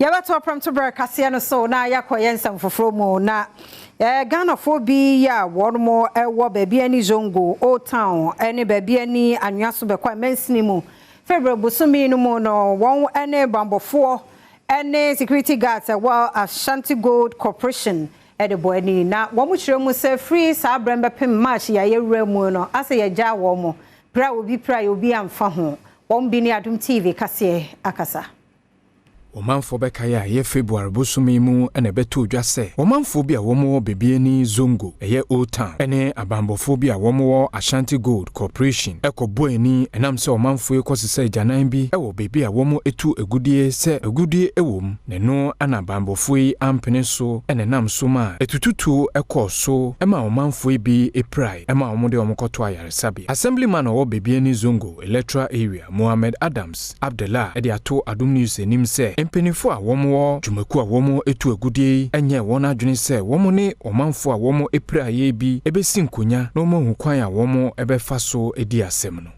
Yɛbɛto aprɛmtoberɛ kaseɛ no so na yɛakɔ yɛn nsɛm foforɔ mu. Na Ghanafoɔ bi a wɔn wɔ baabi ani Zongo, Old Town ne baabi ani Anwea so bɛkɔ mansini mu. February bosome no mu no, wɔn ne bambɔfoɔ ne security guards ɛwɔ Ashanti Gold Corporation de bɔ ani. Na wɔn kyerɛ mu sɛ firi saa berɛ bɛpem March yɛ yɛwura mu no, asɛ yɛgya wɔn mo. Pra obi pra yɛ obi amfa ho. Wɔn bi ne Adom TV kaseɛ akasa. Ɔmanfoɔ bɛkaeɛ a ɛyɛ February bosome mu na ɛbɛtoo dwa sɛ ɔmanfoɔ bi a wɔwɔ Bibiani Zongo, ɛyɛ Old Town, ne abanbɔfoɔ bi a wɔwɔ Ashanti Gold Corporation kɔbɔ ani ɛnam sɛ ɔmanfoɔ yi kɔsesa agyanan bi wɔ baabi a wɔtu agudie sɛ agudie wɔ mu, na ɛno na abanbɔfoɔ yi ampene so na ɛnam so ma atututuo kɔɔ so ma ɔmanfoɔ yi bi pirae ma wɔde wɔn kɔtoo ayaresabea. Assemblyman a ɔwɔ Bibiani Zongo Electoral Area, Mohammed Adams Abdullah, de ato Adom News anim sɛ mpanimfoɔ a wɔwɔ dwumakuo a wɔtu agudie yi nyɛɛ wɔn adwene sɛ wɔn ne ɔmanfoɔ a wɔpiraeɛ bi bɛsi nkonya na wɔahu kwan a wɔbɛfa so adi asɛm no.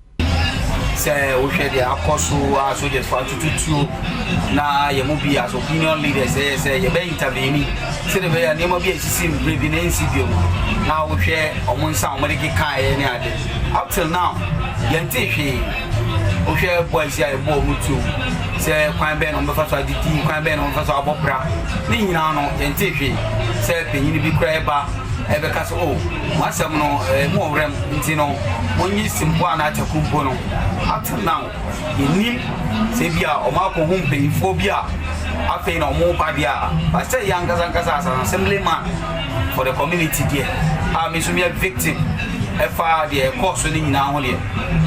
Sɛ wohwɛ deɛ akɔ so a, sogyasfoɔ atututuo na yɛn mu bi as opinion leaders ɛyɛ sɛ yɛbɛ intervene sɛdeɛ ɛbɛyɛ a nneɛma bi a ɛsisi mmerɛ bi na ɛnsi bio. Na wohwɛ ɔmo nsa a wɔde kekaeɛ ne ade, up till now yɛnte hwee. Wohwɛ boys a yɛbɔ ɔmo tuo sɛ kwan bɛn na ɔmo bɛfa so adidi, kwan bɛn na ɔmo bɛfa so abɔ bra ne nyinaa no, yɛnte hwee sɛ panyin bi kora ɛba ɛbɛka sɛ, "O, mo asɛm no ɛɛ mu ɔwerɛm nti no monyi simpo anaa kyɛko mpo no." Up till now yɛnim sɛ bi a ɔmo akɔhu mpanyinfoɔ bi a afei na ɔmo ba deɛ a, but sɛ yɛ ankasa ankasa as an assembly man for the community deɛ a, me nso meyɛ victim ɛfa deɛ ɛkɔɔ so no nyinaa ho deɛ,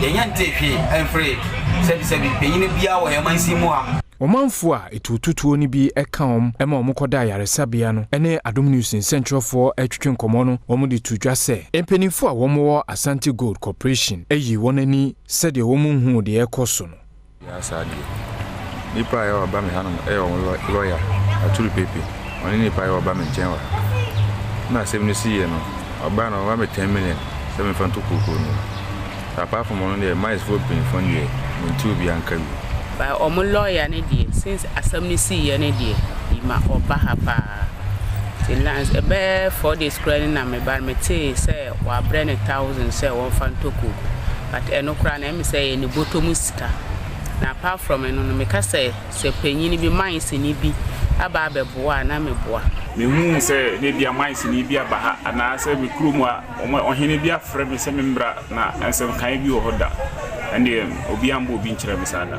yɛnyɛ nte hwee ɛmfiri sɛbisɛbi panyin biara wɔ yɛn mansin mu ha. Ɔmanfoɔ a ɛtuotutuo no bi ka wɔn ma wɔn kɔda ayaresabea no ne Adom News nsɛntwerɛfoɔ retwetwe nkɔmmɔ no, wɔn de to dwa sɛ mpanimfoɔ a wɔwɔ Ashanti Gold Corporation ayi wɔn ani sɛdeɛ wɔn nhuu deɛ ɛrekɔ so no. Yɛ saa deɛ, nipa a ɛwɔ aba me hanom ɛyɛ wɔn lɔya Aturu Pepe. Ɔne nipa a ɛwɔ aba me nkyɛn wɔ ha. Na asɛm no siiɛ no, ɔbaa no ɔma me 10 million sɛ memfa nto kookoo no mu. Apart from ɔno deɛ, minesfoɔ mpanyinfoɔ no deɛ, mente obiara nka bi. But ɔmo lawyer no deɛ, since asɛm no siiɛ no deɛ, ma ɔba ha paa. Nti last ɛbɛyɛ 4 days koraa ni na meba no, metee sɛ wabrɛ ne 1,000 sɛ wɔmfa ntɔ kooko, but ɛno koraa na ɛmi sɛ ɛyɛ ne bɔtɔ mu sika. Na apart from ɛno no, meka sɛ panyin bi, minesni bi aba abɛboa a, na meboa. Mehu sɛ ne bia minesni bi aba ha anaasɛ me kurom a ɔhene bi afrɛ me sɛ membra na nsɛmkae bi wɔ hɔ da, ɛndeɛ obi ambɔ obi nkyerɛ me saa da.